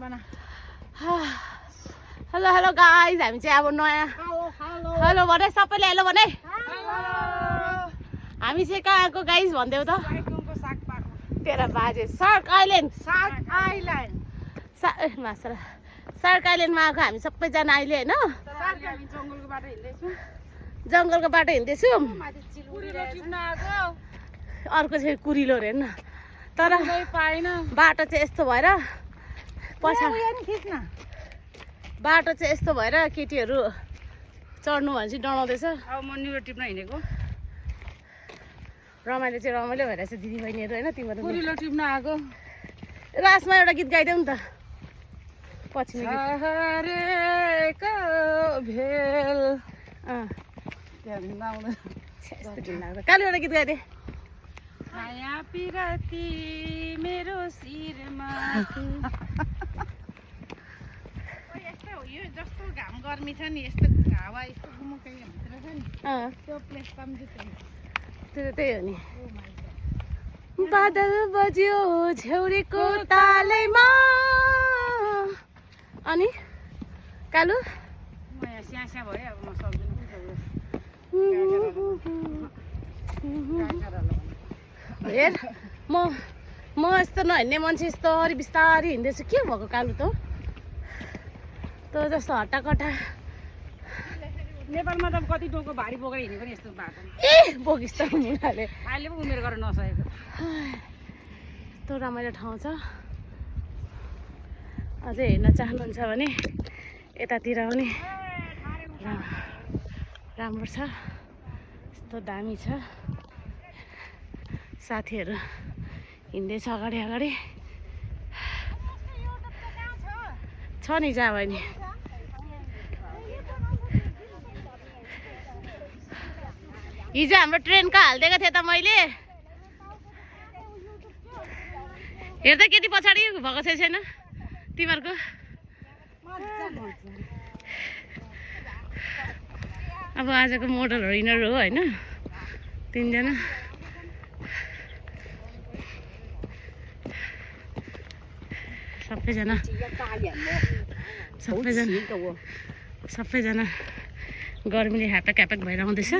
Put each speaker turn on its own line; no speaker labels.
Hello hello guys, हामी चाहिँ अब नयाँ हेलो भने सबैले हेलो भने हामी चाहिँ कहाँ आएको गाइज भनिदेऊ त। तेह्र बाजे सर्क आइल्यान्ड सर्क आइल्यान्डमा आएको हामी सबैजना अहिले होइन। जङ्गलको बाटो हिँड्दैछु। अर्को चाहिँ कुरिलो अरे हेर्न, तर बाटो चाहिँ यस्तो भएर बाटो चाहिँ यस्तो भएर केटीहरू चढ्नु भने चाहिँ डराउँदैछ।
अब म न्युरो टिप्न हिँडेको।
रमाइलो चाहिँ रमाइलो भइरहेछ दिदी बहिनीहरू होइन। तिमीहरू
कुरिलो टिप्न आएको।
लास्टमा एउटा गीत गाइदेऊ नि त। पछि कालु एउटा गीत गाइदे।
माया पिरती मेरो शिरमा यो जस्तो घाम गर्मी छ नि, यस्तो हावा यस्तो गुमुकै भित्र छ नि, त्यो प्लेस सम्झिँदै
त्यही हो नि। बादल बज्यो झ्याउरेको तालैमा। अनि कालु
म यहाँ स्यास्या भयो। अब म सक्दिनँ।
हेर म यस्तो नहिँड्ने मान्छे यस्तरी बिस्तारी हिँड्दैछु। के भएको कालु त जस्तो हट्टाकट्टा।
नेपालमा त कति टोको भारी बोकेर हिँडेको नि यस्तो बाटो।
ए बोकिस् त मुनाले
अहिले पो उमेर गरेर नसकेको।
यस्तो रमाइलो ठाउँ छ। अझै हेर्न चाहनुहुन्छ भने यतातिर पनि राम्रो छ। यस्तो दामी छ। साथीहरू हिँड्दैछ अगाडि अगाडि छ नि जहाँ भयो नि। हिजो हाम्रो ट्रेनको हालिदिएको थिएँ त मैले। हेर्दा केटी पछाडि भएको छैन तिमीहरूको। अब आजको मोडलहरू यिनीहरू हो होइन, तिनजना। सबैजना गर्मीले ह्यापेक ह्यापेक भएर आउँदैछ।